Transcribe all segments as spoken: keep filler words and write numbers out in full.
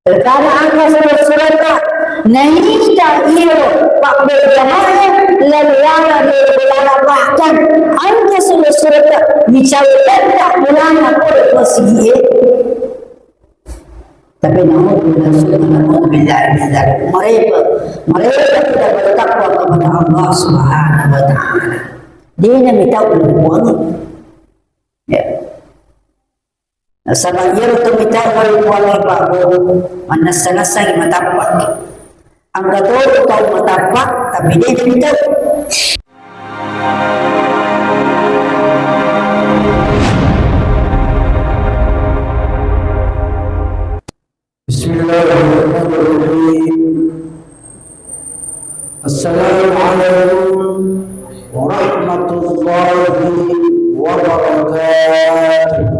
Karena engka suro-surota naita iro pabbejamae laluana ri bolana, bahkan engka suro-surota micawe tetta bolana pole masigie. Tapi naudzubillah, naudzubillah min dzalik. Mereka, mereka tidak bertakwa kepada Allah Subhanahu wa Ta'ala. Dia yang minta uang. Ya. Nasaba iyaro tau mita lao ri Puang e, Pak, mannessa-nessai matappa. Engka to tau matappa, tapi de' namitau. Bismillahirrahmanirrahim. Assalamualaikum warahmatullahi wabarakatuh.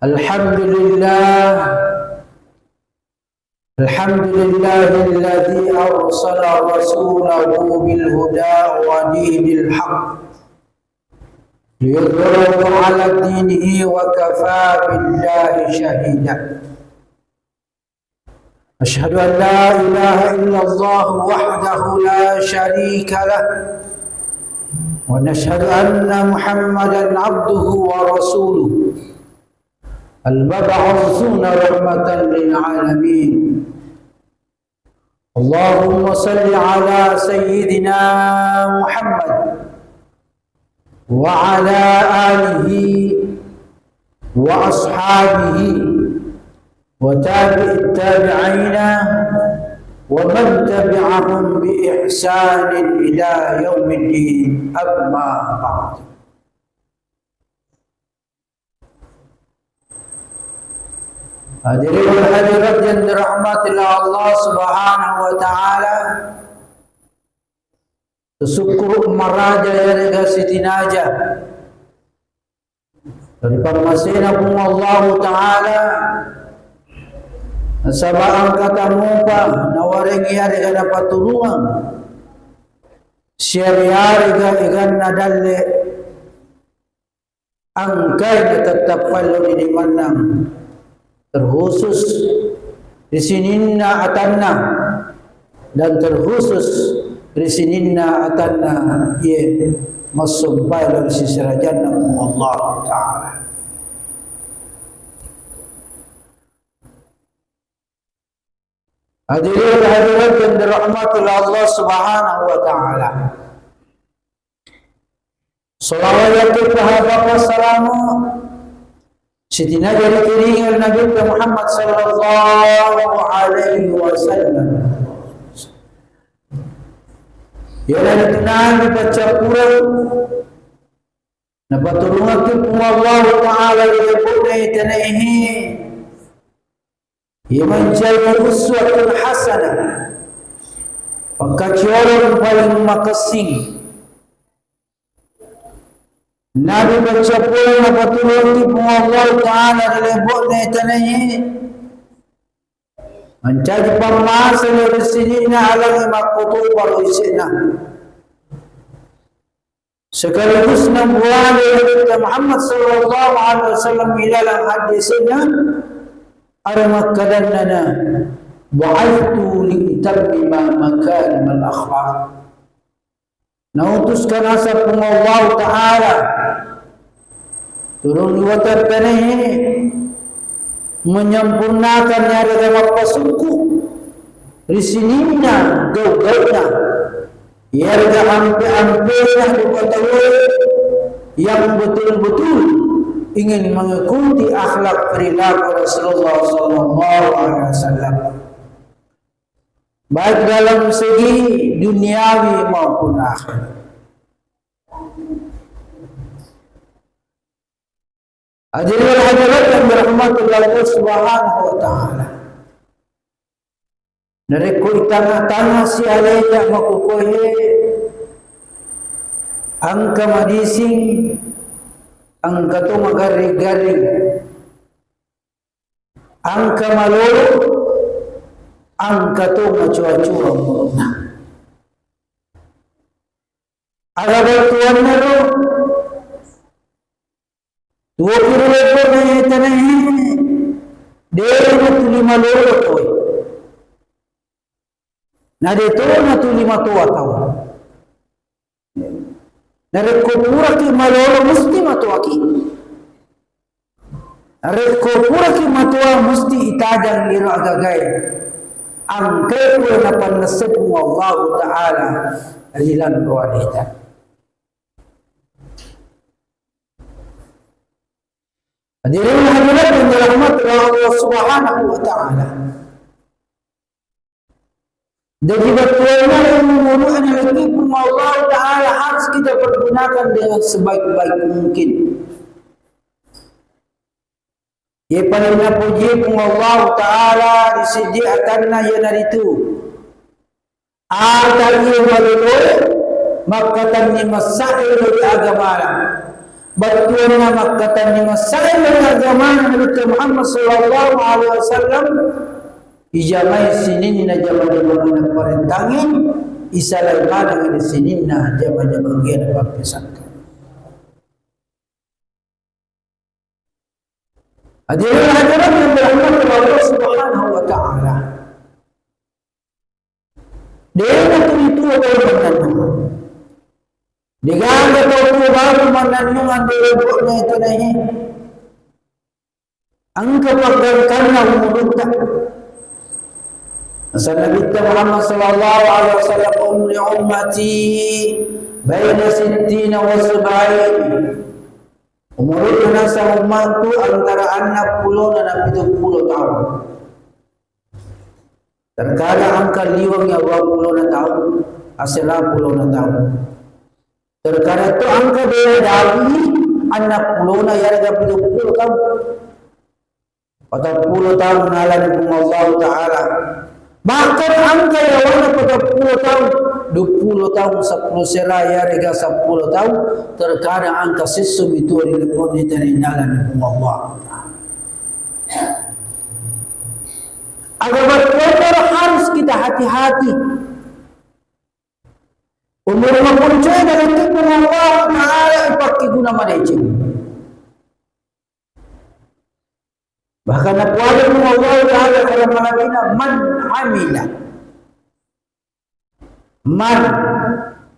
Alhamdulillah. الحمد لله الذي أرسل رسوله بالهدى ودين الحق ليظهره على دينه وكفى بالله شهيدا. أشهد أن لا إله إلا الله وحده لا شريك له، ونشهد أن محمدا عبده ورسوله، المبعوثون رحمة للعالمين. اللهم صل على سيدنا محمد وعلى آله وأصحابه وتابع التابعين ومن تبعهم بإحسان إلى يوم الدين. أما بعد. Hadirin wal hadirat yang dirahmati Allah Subhanahu wa Ta'ala, sukkuru maraja iyarega sitinaja ri pammasena Puang Allahu Ta'ala, nasaba engka tamupa nawarengngi iyarega napaturungeng siari-arega eganna dalle engkai natettap pallu ri mennang, terkhusus ri sininna atanna dan terkhusus ri sininna atanna iye massompai lao ri seserajanna Puang Allah Ta'ala. Hadirin hadirat yang dirahmati Allah Subhanahu wa Ta'ala. Salawat yakin pahabang wassalamu sitinaja rikiringeng Nabi Muhammad sallallahu alaihi wasallam. Iyanaritu Nabi paccappureng napaturungekki Puang Allahu Ta'ala ri lebo'na tanaehe. Iya mancaji uswatun hasanah, pakkacioreng paling makessing. Nabi paccappureng napaturungekki Puang Allahu Ta'ala ri lebo'na tanaehe, mancaji pammase lao ri sininna alangnge makkutopa ro ise'na. Sekaligus nabuane Nabi Muhammad sallallahu alaihi wasallam ilalang hadisna, ada makkadanna, "Bu'ithtu li utammima makarimal akhlaq." Nautuska naseng Puang Allah Ta'ala, turung ri watettanae, menyempurnakan iyarega mappasukku ri sininna gau-gauna, iyarega ampe-ampena rupa tauwe yang betul-betul ingin mengikuti akhlak perilaku Rasulullah sallallahu alaihi wasallam, baik dalam segi duniawi maupun akhirat. Hadirin hadirat yang dirahmati Allah Subhanahu wa Ta'ala. Narekko itanga-tanga si aleta makukoe, engka madising, engka to magarring-garring, engka malolo, engka to macoa-coa mulona. Aga bettuanna ro, Tuo ki ri lebbo'na tanae, de' natuli malolo tauwe. Na de' to natuli matoa tau. Narekko puraki malolo, musti matoaki. Narekko puraki matoa, musti itajang iro agagae. Engkae pura napannessai Puang Allahu Ta'ala ri lanro aleta. Hadirin hadirat yang dirahmati oleh Allah Subhanahu wa Ta'ala. Jadi, bettuanna umuru'na itu Puang Allah Ta'ala harus kita pergunakan dengan sebaik-baik mungkin. Ye paling napuji Puang Allah Ta'ala di sidi atanna yanaritu. Ata iya maloloe makkatenni massae ri agamana. Bettuanna makkatenni massae ri agamana Nabi Muhammad sallallahu alaihi wasallam. Ijamai sininna jama-jamana parentangnge, isalai maneng ri sininna jama-jamang iya napappesakka. Hadirin hadirat yang dirahmati Allah Subhanahu wa Ta'ala. De'na tuli tuo tau mannennung. De'gaga tau tuo baru mannennung ande lebo'na itu nae. Engka paggangkanna umurutta. Nasaba Nabitta Muhammad sallallahu alaihi wasallam, "Umri ummati baina sittina wa sab'in." Umurutta nasaba ummatku antara enneng pulo na pitu pulo taung. Terkadang engka liweng ya dua pulo na taung, asera pulo na taung. Terkadang to engka de' dapi enneng pulo na yarega pitu pulo taung. Patang pulo taung nalani Puang Allah Ta'ala. Bahkan engka yawana patang pulo taung, dua pulo taung, seppulo sera yarega seppulo taung, terkadang engka sissu mitu ri lebbo'na tanae nalani Puang Allah Ta'ala. Agar bettuanna harus kita hati-hati. Umur makuncoe dalam Puang Allah Ta'ala ipakkeguna madeceng. Bahkan napuada Puang Allah Ta'ala pada malabina, "Man amila." Man,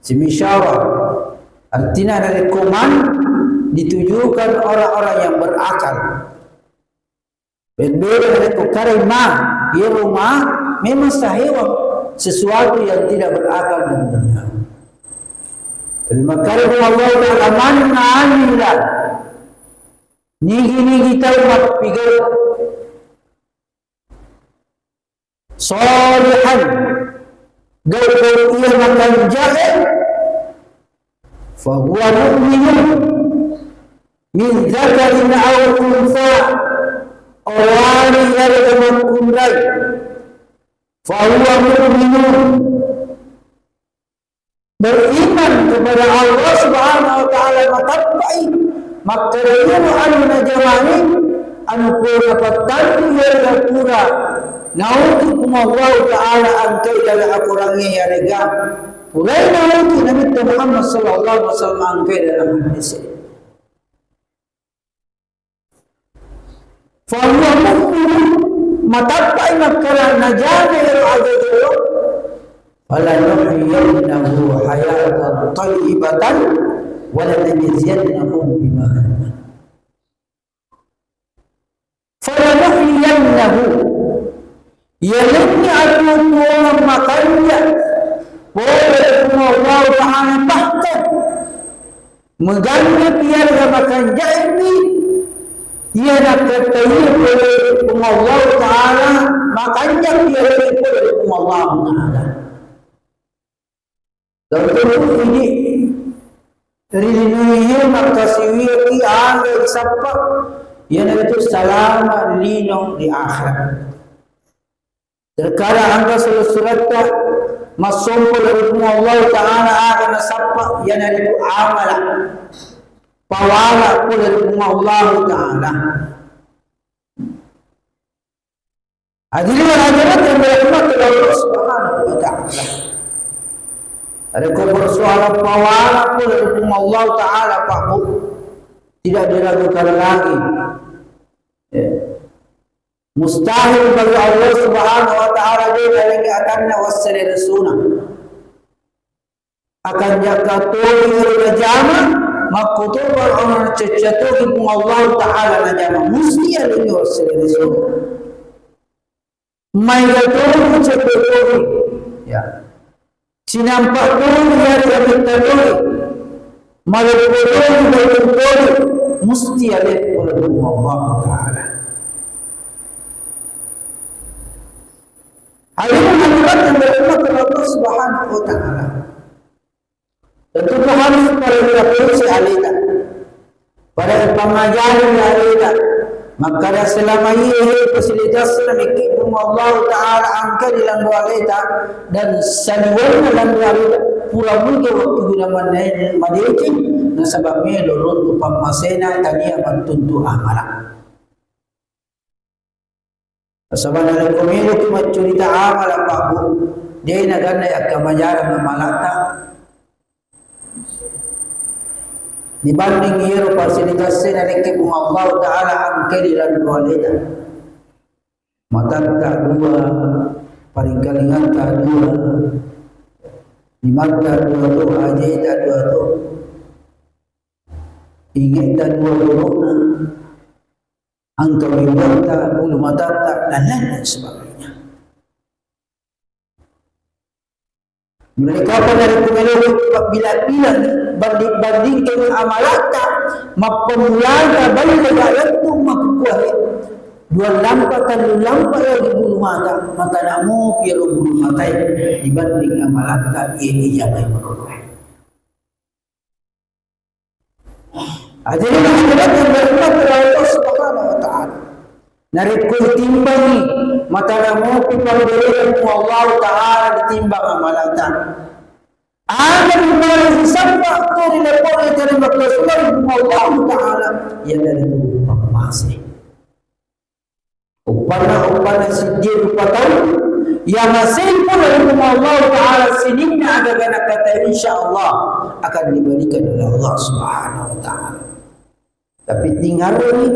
simisara. Artinya narekko man ditujukan orang-orang yang berakal. Berbeda narekko kada ma, iyaro ma memang sahewang sesuatu yang tidak berakal dan benar. Tapi makkada Allah Ta'ala, "Man amila," nigi-nigi tau mappigau, "shalihan," gau-gau iya makanja'e, "fahuwa mu'minun min dzakarin aw untsa," oroane yarega makkunrai, "fahuwa mu'minun," beriman kepada Allah Subhanahu wa Ta'ala, matappai makkeda iyaro anu najamani anu pura pattantu yarega pura nauki Puang Allah Ta'ala engkai dalam Al-Qurangnge yarega purai nauki Nabitta Muhammad sallallahu alaihi wasallam engkai dalam hadis. Fahuwa mu'minun, matappai makkeda najama ero aga-aga ero, "falanuhyiyannahu hayatan thayyibatan wa lanajziyannahum bima amanu." "Falanuhyiyannahu," yalenni atuo-tuongeng makanja pole ri Puang Allah Ta'ala, bahkan Maganna pi yarega makanja'epi iya nakkattaiya pole Puang Allah Ta'ala, makanja pi yarega pole Puang Allah Ta'ala. Tentu idi ri linoe makkasiwiaki aga isappa, iyanaritu salama lino di akhirat. Terkadang engka sura-suratta massompo ri Puang Allah Ta'ala aga nasappa, iyanaritu amala pawala pole ri Puang Allah Ta'ala. Hadirin hadirat yang dirahmati Allah Subhanahu wa Ta'ala. Rekko persoalan pawala pole ri Puang Allah Ta'ala, Pak Bu. Tidak diragukan lagi. Ya. Mustahil bagi Allah Subhanahu wa Ta'ala de' nalengngi akanna wassele resuna. Akan jakka togi ero najama, makkotopa ero nacacca togi Puang Allah Ta'ala najama. Musti alengngi wassele resuna. Maega togi cedde togi. Ya. Cinampa togi iyaro ametta togi. Maloppo togi, baitung togi. Musti aleppo ri Puang Allah Ta'ala. Hadirin hadirat yang dirahmati Allah Subhanahu wa Ta'ala. Tentu harus pada kita polisi alita. Pada pengajari alita. Makkada selama iya he fasilitas na mekki Allah Ta'ala angka di landu alita dan saliwenna landu alita pura muga waktu guna manai madeceng nasaba melo runtu pammasena tania mattuntu amala. Nasaba narekko meloki maccurita amala, Pak, Bu, de' naganna yakkamajara amalatta. Dibanding iyaro fasilitas e narekki Puang Allah Ta'ala angkali landu aleta. Matatta dua, paringkalingatta dua, limatta dua to, ajeta dua to, ingetta dua burukna. Engka wiwata, bulu matatta, dan lain-lain sebagainya. Mereka apa dari pengeluh bila-bila banding-bandingkan amalatta, mappemulata balle ga lettu makkuahe. Dua lampa, tellu lampa lagi bulu mata, mata namo piero bulu mata dibanding amalatta, iya iya mai merokok. Ajaran hadirat yang dirahmati oleh Allah Subhanahu wa Ta'ala. Narekko ditimbangi, matana mopi pambereku Allah Ta'ala ditimbang amalata. Ada di mana disabba tu di lepore dari makhluk Allah Ta'ala. Yang dari itu pemase. Uppanna, uppanna siddi rupa tau, iya masempur dari Allah Ta'ala sininna aga-aga nakata, insya Allah akan diberikan oleh Allah Subhanahu wa Ta'ala. Tapi tinggal ini,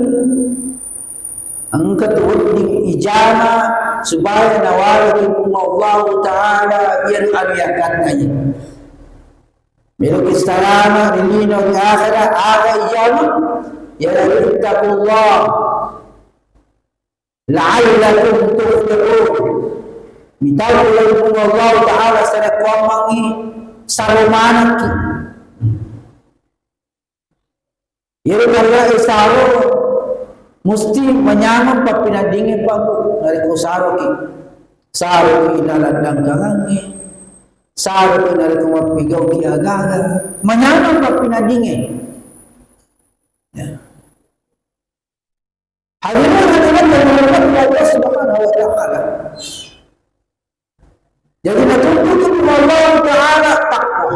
engka tu wedding ijama supaya nawaliki Allah Ta'ala biar anu yakatanya. Meloki salama ri lino ri akhirat, aga ijama? Ya, ittaqullah. La'allakum tuflihun. Mitau lao ri Puang Allah Ta'ala sarekkuammengngi saro manekki. Iyaro mallae saro musti manyameng pappinaddingnge, Pak, Bu. Narekko saroki, saroki ilalang dangkangangnge, saroki narekko mappigauki aga-aga, manyameng pappinaddingnge. Ya. Hadirin hadirat yang dirahmati Allah Subhanahu wa Ta'ala. Jadi, natuntut Allah Ta'ala takwa.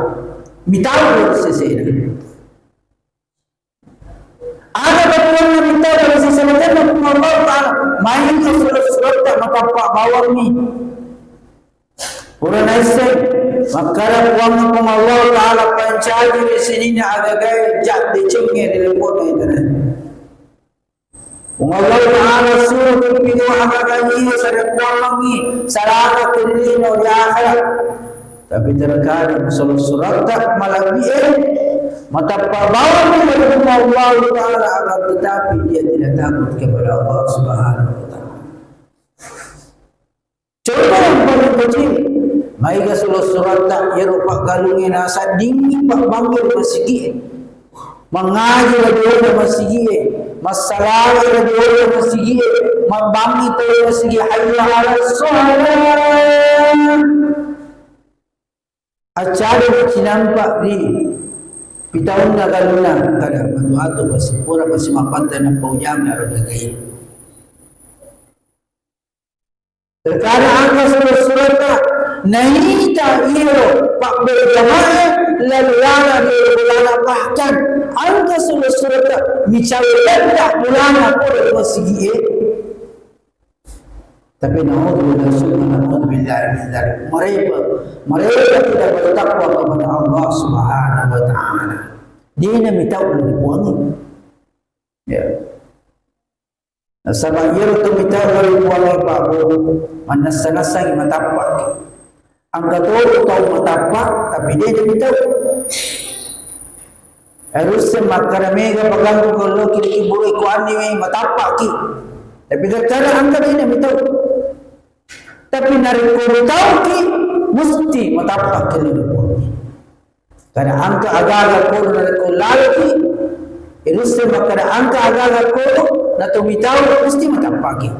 Mitau sesena. Ada batuanna mitau sesena, Allah Ta'ala. Main surat-surat tak matappa bawang ni. Pura naisseng, makkada Puang, Puang Allah Ta'ala pancaji ri sininna agagae, jak decengnge ri lepona internet. Puang Allah Ta'ala suro keppido agagae sarekkuammengngi salama ri lino ri akhirat. Tapi terkadang solo suratta malebbi e, matappa bawang ri Puang Allah Ta'ala, akan tetapi dia tidak takut kepada Allah Subhanahu wa Ta'ala. Contoh yang paling kecil, maega solo suratta, iyaro paggalungnge nasaddingngi pabbangngi ri masigi'e. Mangaji la dioda masigi'e, massalawai la dioda masigi'e, mabbangngi tau masigi'e, hayya 'alas shalah. Accade cinampa ri pitaunna galunna, kada matu-atu pasi pura pasi mappatta nappa ujang aro gagai. Terkadang angka sura-suratta naita iyaro pabberjamaah lalu lana ri bolana, bahkan angka sura-suratta micawe ladda bolana pole masigi'e. Tapi naudzubillah, summa naudzubillah min dzalik. Mereka, mereka tidak bertakwa kepada Allah Subhanahu wa Ta'ala. Dina mitau ri Puang. Ya. Nasaba iyaro to mitau lao ri Puangnge, Pak, Bu, mannessa-nessai matappa'ki. Engka to tau matappa, tapi de' namitau. Harusnya makkada mega paganggu ko lao ki ri kuburu'e, ko anniwi matappa'ki. Tapi terkadang engka de' namitau. Tapi narekko mitauki, musti matappa'ki lao ri Puangnge. Kada engka agaga kodo narekko laloki, irusse makkada engka agaga kodo, nato mitau musti matappa'ki.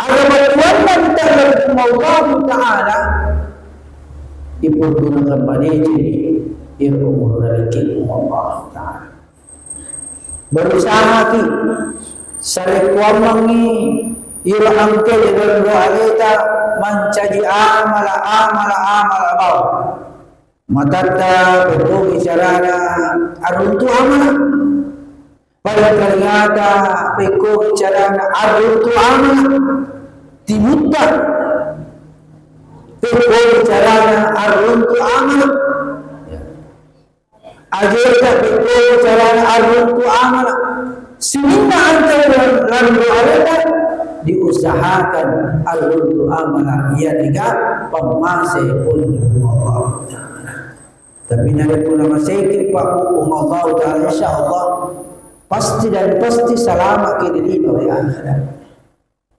Aga battuanna mitau lao ri Puang Allahu Ta'ala, ipergunakan manejeni iyaro umurna rekeng Puang Allahu Ta'ala. Berusahaki, sarekkuammengngi iro engkae ri laleng aleta mancaji amala, amala, amala bawang. Matatta pekkogi carana aruntu amala. Paling kalingata pekkogi carana aruntu amala. Timutta pekkogi carana aruntu amala. Ajeta pekko carana aruntu amala. Sininna engka ri laleng aleta diusahakan aruntu amala, iyare'ga pammase pole ri Puang Allahu Ta'ala. Tapi narekko namaseki Pak, Puang Allahu Ta'ala, insya Allah pasti dan pasti salama' ki ri lino ri akhirat.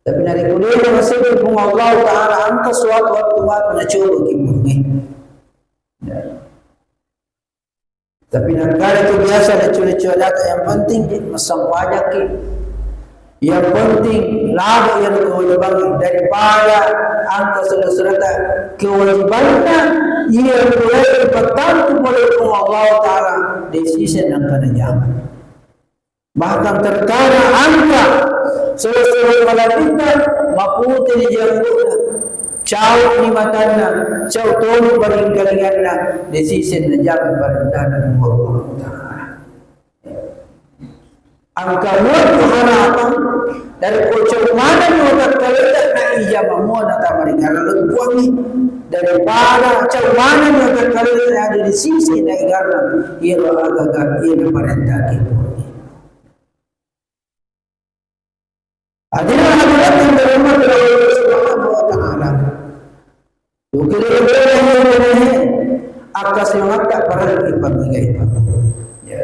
Tapi narekko de' namaseki Puang Allahu Ta'ala, engka suatu wettu matu nacobaki Puangnge. Ya. Tapi nakkeda tu biasa leccu-leccu adata, yang penting massempajakki, yang penting laba iyaro kewajibangnge daripada engka sura-surata kewajibanna iya pole ipattantu pole ri Puang Allahu Ta'ala, de' siseng engka najama. Bahkan terkadang engka sura-sura malebbitta maputeni janggu'na, cau ni matanna, cau toni paringkalinganna, de' siseng najama parentana Puang Allahu Ta'ala. Engka muatu harapang dari ko cau manenni watakkaleta na ijama mua natama ri galleng Puangnge, daripada cau manenni watakkaleta na de' siseng na igarang iyaro agaga iya naparentaki Puangnge. Hadirin hadirat yang dirahmati oleh Allah Subhanahu wa Ta'ala. Dukire bela yang ini, akkasiwiangatta parellu ipamegai, Pak. Ya.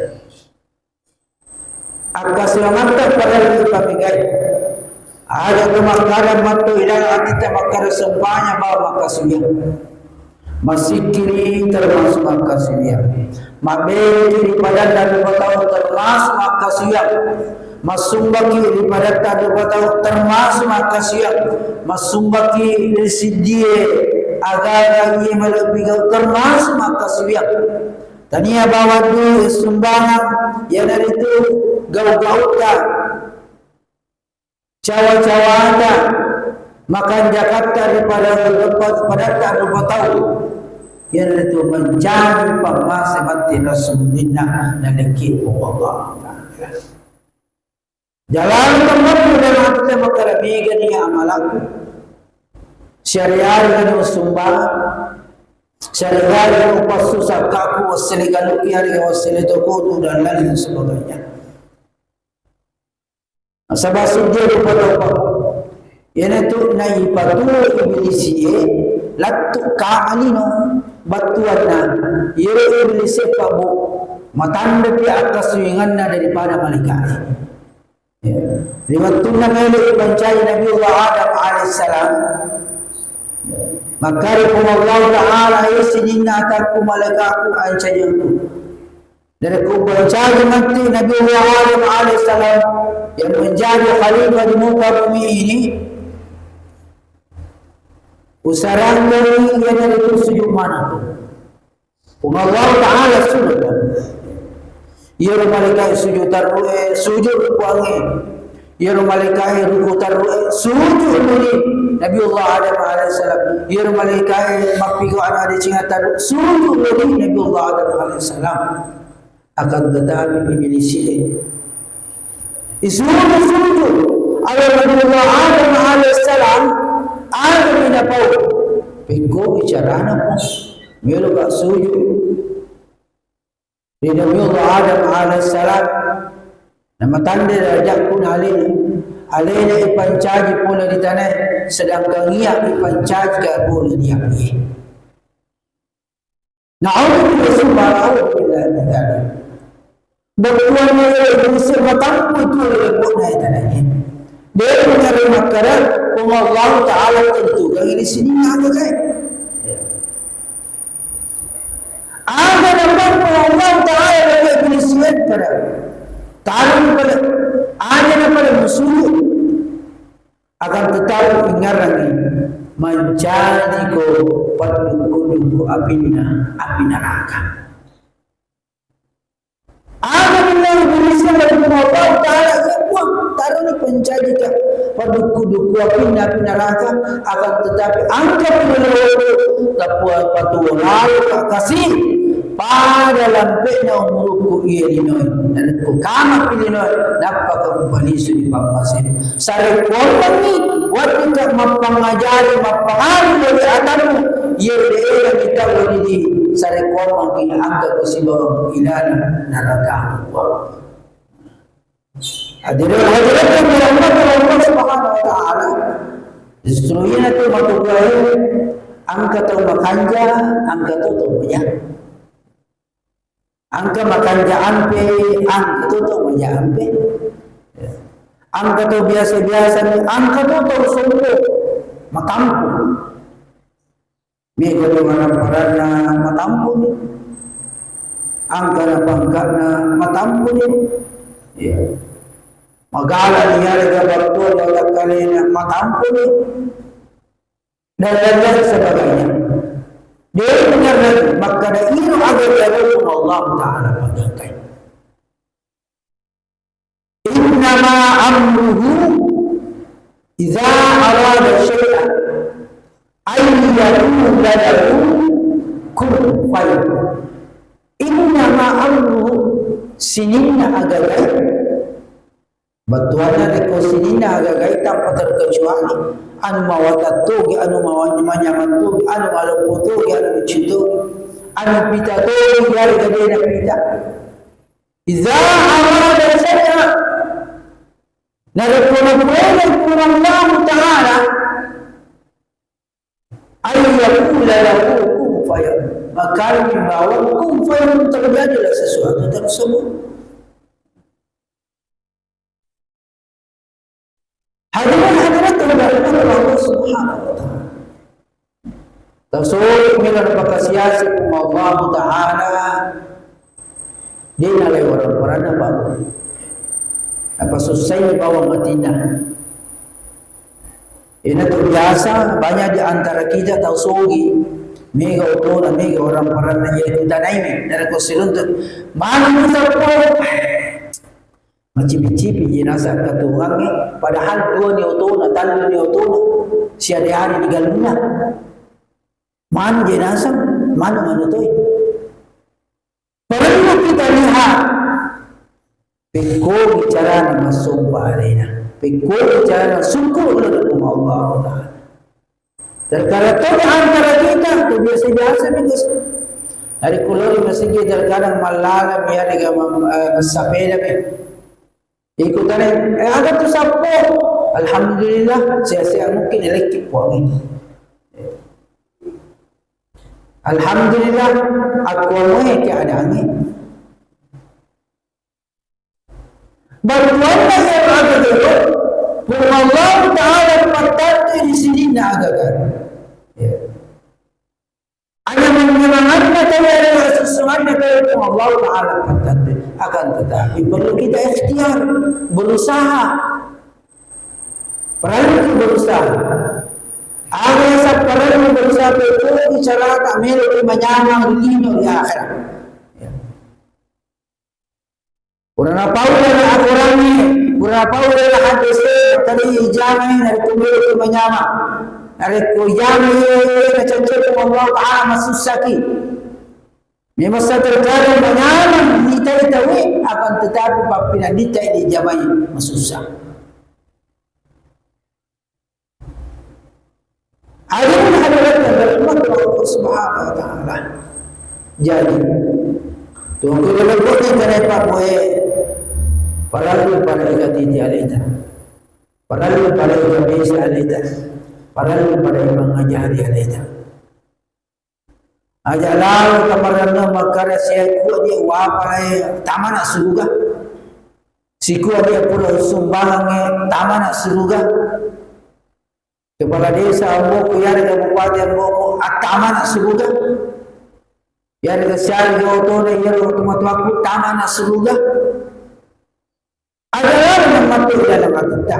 Akkasiwiangatta parellu ipamegai. Aja tu makkada matto ilalang atitta makkada sempajang bawang makkasiwiang. Massikkiri termasuk makkasiwiang. Mabbeleki ri padanna rupa tau termasuk makkasiwiang. Massumbaki ri padatta rupa tau termasuk makkasiwiang. Massumbaki ri siddie agaga iye malebbi gau termasuk makkasiwiang. Tania bawang dui sumbangan, iyanaritu gau-gautta. Cawa-cawata, makanjakatta ri pada-, padatta rupa tau, iyanaritu mancaji pammase matti nasu muminna nalekki Puang Allah Ta'ala. Jalan tempat udah mati makkada mega ni amalakku. Siari-ari ni usumbang, siari-ari upassusa kaku, wassele galuki, hari wassele tokotu dan lain sebagainya. Nasaba seddie rupa tau, Pak. Iyanatu naipatuo iblisi'e lettu' kama lino. Battuanna, iyaro iblisi'e, Pak, Bu, matanrepi akkasuwingenna daripada malaika'e. Ya. Ri wettunna melo ipancaji Nabiullah Adam alaihissalam, makkeda Puang Allah Ta'ala, "Eh, sininna atakku, malaika'ku, ancajengku." Narekko upancaji matti Nabiullah Adam alaihissalam yang menjadi khalifah di muka bumi ini, usarangngi iyanaritu sujud maneng. Puang Allah Ta'ala sujud. Iyaro malaika'e sujud terru'e, sujud Puangnge. Iyaro malaika'e ruku terru'e, sujud muni Nabiullah Adam alaihissalam. Iyaro malaika'e mappigau ana' deceng terru', sujud muni Nabiullah Adam alaihissalam. Akan tetapi iblisi'e isuruh sujud. Ayo Nabiullah Adam alaihissalam, aga mi napau? Pekkogi carana, Puang. Meloka sujud. Ri Nabiullah Adam alaihissalam, namatande darajakku na alena. Alena ipancaji pole ri tanae, sedangkan iya ipancaji ka pole ri api. Na'udzubillah, subhanallah, na'udzubillah min dzalik. Bettuanna iya Iblis matampu itu ri lebokna tanae. De' nengka makkeda, Puang Allah Ta'ala tentukan ini sininna agagae. Aga napau Puang Allah Ta'ala ri Iblis pada. Taroni pada, aja na pada musuh. Akan tetapi ingarangi, mancajiko paddukku-dukku apinna, api neraka. Aga bilang Iblis pada Puang Allah Ta'ala, ya Puang, taroni pancajika paddukku-dukku apinna, api neraka, akan tetapi engka pole loloku, tapua patuo laloka kasi pada lampe'na umurukku iya linoe. Narekko kamapi linoe, nappaka upalisu ri pammasena. Sarekkuammengngi weddikka mappangajari, mappangaru ri atammu, iya de'na mitau didi, sarekkuammengki engkako sibawa ilalang neraka. Hadirin hadirat yang dirahmati Allah Subhanahu wa Ta'ala, justru iyanatu makkukkuae, engka tau makanja, engka to tau maja. Engka makanja ampe, engka to tau maja ampe. Engka tau biasa-biasa ni, engka to tau sombong, matampu. Mega ni waramparanna matampuni. Angkana pangka'na matampuni. Iya. Magala ni yarega battoa watakkalena matampuni. Dan lain-lain sebagainya. Dia dengar lagi, makkada iro aga dialogkan Allah Ta'ala pagangkai. Innama amruhu idza arada syai'an an yaqula lahu kun fayakun. Innama amruhu, sininna agagae. Bettuanna rekko sininna agagae tanpa terkecuali, anu mawatang togi, anu mawa-, manyamang togi, anu maloppo togi, anu meccu togi, anu pita togi, yarega de'na pita. Idza arada syai'an, narekko napuelai Puang Allahu Ta'ala, an yaqula lahu kun fayakun, maka bawang kun fayakun, terjadilah sesuatu tersebut. Hadirin hadirat yang dirahmati Allah Subhanahu wa Ta'ala. Tasoro melo napakasiasi Puang Allahu Ta'ala, de' nalai waramparanna bawang. Napasussai bawang atinna. Iyanatu biasa banyak di antara kita tau sogi, mega otona, mega waramparanna, jadi kutanai mi, narekko siruntu, magi sappo. Macipi-cipi ji naseng katuangnge, padahal dua ni otona, tallu ni otona, siari-ari di galunna. Manu je naseng, manu-manu toi. Perlu kita lihat, pekko bicarana massompa alena, pekko bicarana syukur kepada Allah Ta'ala. Terkadang to di antara kita, to biasa-biasa mi, Gus. Hari kulori masigi terkadang mallaleng, ya, dengan, eh, bersepeda, mi. Ikutan, eh, ada tu sappo. Alhamdulillah, sehat-sehat mungkin, elekki puangi. Alhamdulillah, aku amoe keadaannya. Bettuanna iyaro aga jolo, Puang Allahu Ta'ala pattantui di sininna agaga. Ya. Anyamang-nyamanganna tau, adalah sesuatu tau, Puang Allahu Ta'ala pattantui. Akan tetapi perlu kita ikhtiar, berusaha. Perlu kita berusaha. Aga yang sapparellu berusaha, itu bicara tak melo manyamang lino di akhirat. Ya. Pura napau ri Al-Qurangnge, pura napau ri hadise, tadi ijamai, narekko melo manyamang. Narekko ijamai, iya, iya, nacancai Puang Allah Ta'ala, masussaki. Memang sa terkadang manyamang mitai tauwe, akan tetapi pappinanditai dijamai, masussa. Hadirin hadirat yang dirahmati Allah Subhanahu wa Ta'ala. Jadi, Tuangku ri lebo'na tanae pabboe, parellu pada ikatiti aleta. Parellu pada ikabese aleta. Parellu pada ipangajari aleta. Aja lao taparenna makkada, sikua dia wapalae tamana suruga. Sikua dia pura sumbangangnge tamana suruga. Kepala desa amboku, yarega bupati amboku, attamana suruga. Yarega siaga otona, iyaro tomatoakku, tamana suruga. Aja lao nammattu ri laleng atitta.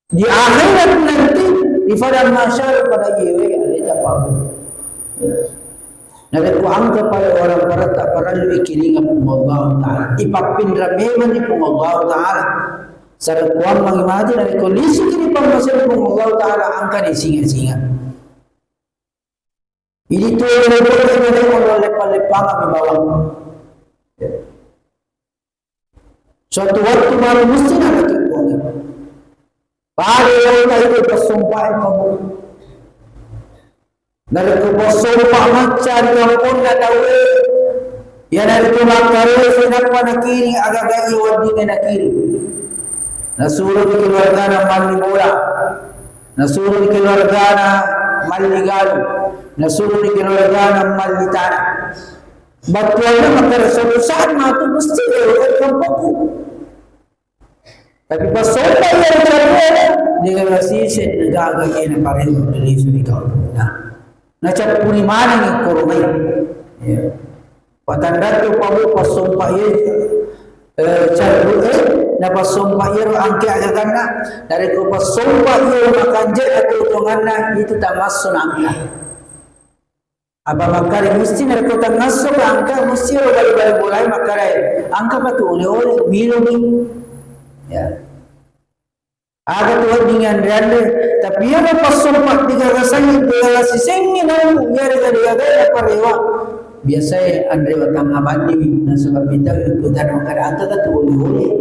Di akhirat nanti, di padang mahsyar pada iyewe aleta pabboe. Narekko engka pale orang paretta parellu ikiringa Puang Allah Ta'ala, ipappinra memang ni Puang Allah Ta'ala. Sarekkuammangi mati, narekko lisiki ri pammasena Puang Allah Ta'ala, engka ni singa-singa. Idi tu leppang-leppang mi bawang. Suatu waktu baru mesti nak lagi puang. Pada orang itu bersumpah itu. Narekko passompa macca ri kamponna tauwe, iyanaritu makkarese nappa nakiring agaga iya weddingnge nakiring. Nasuroni keluargana malli bola, nasuroni keluargana malli galu, nasuroni keluargana malli tana. Battuanna makkeda, suatu saat matu mesti lewat kampokku. Tapi passompa iya ri carru'e, degaga sise, degaga iya naparennu lisu ri kamponna. Nacappuri manengngi koromai. Ya. Patanrattu pabu passompa iya, eh, carru'e, napassompa iyaro angke agaganna, narekko passompa iya makanja atuo-tuonganna, itu tamassu nangka. Apa makkada mesti narekko tangngasso ka engka, mesti ro bali-bali bolae makkada, engka pa tu ole-ole, miloni. Ya. Aga tu wedding anre-anre, tapi iyaro passompa digarasangi, digara sisengngi namu, iyarega degaga naparewa. Biasae anrewa tangnga banni, nasaba mita ikutan makkada engka ka tu ole-ole.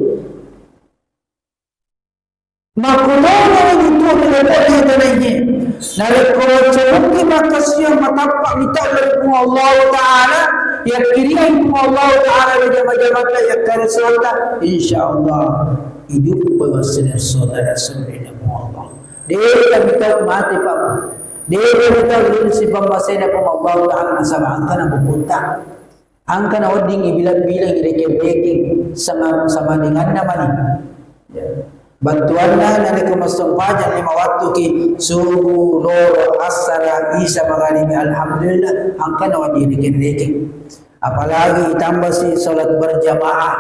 Makkutoro itu ri lebo'na tanae. Narekko maccalokki makkasiwiang matappa mitau ri Puang Allah Ta'ala, yakkiriangi Puang Allah Ta'ala ri jama-jamata, yakkaresotta, insya Allah idup bawa senar saudara saudara Puang Allah. Deka mitau mate pak. Deka mitau lursi pammasena Puang Allah Ta'ala nasaba engkana bukutta. Engka nawedding ibilang-bilang rekeng-rekeng sama, sama denganna mani. Ya. Battuanna narekko massempajang lima wattu ki, subuh, loro, assara, isa, magaribi, alhamdulillah, engka nawedding rekeng-rekeng. Apalagi itambasi salat berjamaah,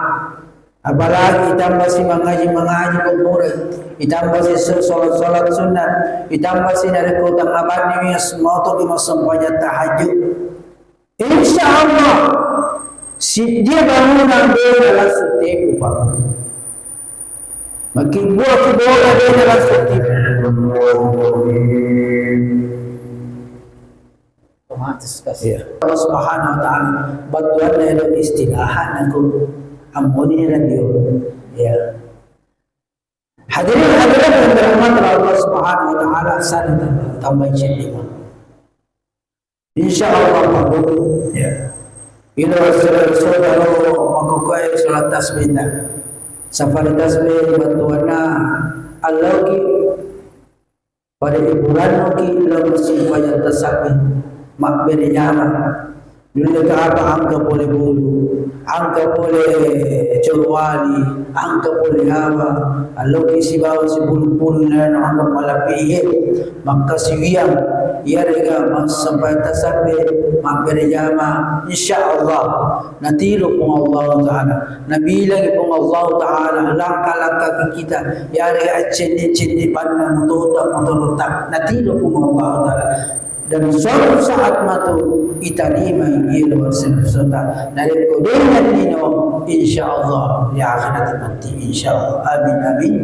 apalagi itambasi mangaji-mangaji pemurah, itambasi so-, salat-salat sunnah, itambasi narekko tangabani mi asmoto ki massempajang tahajud. Insya Allah, siddi bangunang dena langsung tepu, Pak. Makin buah ki bola dena langsung tepu. Otomatis kasih. Iya. Allah Subhanahu wa Ta'ala, bantuannya itu istirahat aku. Ampuni radio. Ya. Hadirin hadirat yang dirahmati Allah Subhanahu wa Ta'ala, sana tambah, tambah cendima. Insya Allah, Pak Bu, ya. Ilo saudara-saudara, makkukkuwae salat tasbih ta. Safari tasbih, bantuanna, allauki, pada hiburannuki, lo massempajang tasabbi, mabbere nyameng. Nulle ka apa, engka pole bulu, engka pole coloali, engka pole awa, alloki sibawa sipulung-pulung lalenna onrong malebbi'e, makkasiwiang, iyarega massempajang tasabbi, mabbere jama, insya Allah, natiru Puang Allah Ta'ala, nabilangi Puang Allah Ta'ala langka-langka kita, iyarega accenne-cenne banna motota, motorota, natiru Puang Allah Ta'ala. Dan suatu saat matu itarimai iyaro wassalatta. Narekko de' nennino, insya Allah di akhirat matti, insya Allah. Amin, amin.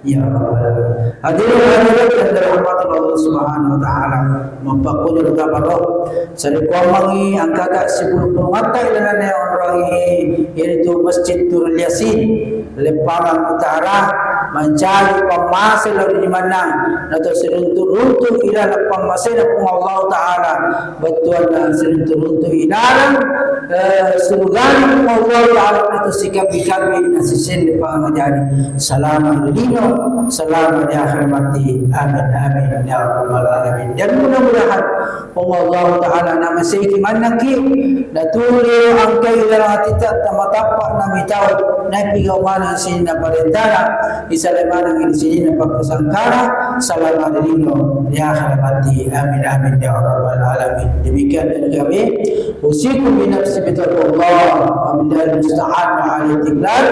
Ya Rabbal Alamin. Hadirin hadirat yang dirahmati Allah Subhanahu wa Ta'ala, mappakkuniro kabaro. Sarekkuammengngi engkata sipulung-pulungatta ilalenna onrongnge, yaitu Masjid Nurul Yasin, Leppangang Utara, mancaji pammasé lao ri mennang, nato siruntu-runtu ilalang pammaséna Puang Allah Ta'ala, bettuanna siruntu-runtu ilalang, eh, surugana Puang Allah Ta'ala, nato sikabbi-kabbi nasisenne pangajani. Salama ri lino, salama ri akhirat mati. Amin, amin, ya rabbal alamin. Dan mudah-mudahan Puang Allah Ta'ala namaséiki mennangki, natuli engkai dalam hati ta-, tamatappa namitau, naipigau maneng sininna parentana, isalai maneng sininna pappasangkana, salama ri lino, ri akhirat mati. Amin, amin, ya rabbal alamin. Demikian dari kami. Usikum bi nafsi bi taqwallah. Wabillahi musta'an wa alaihi tiklan.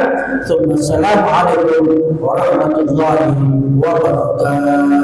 Tsumma assalamu alaikum warahmatullahi wabarakatuh.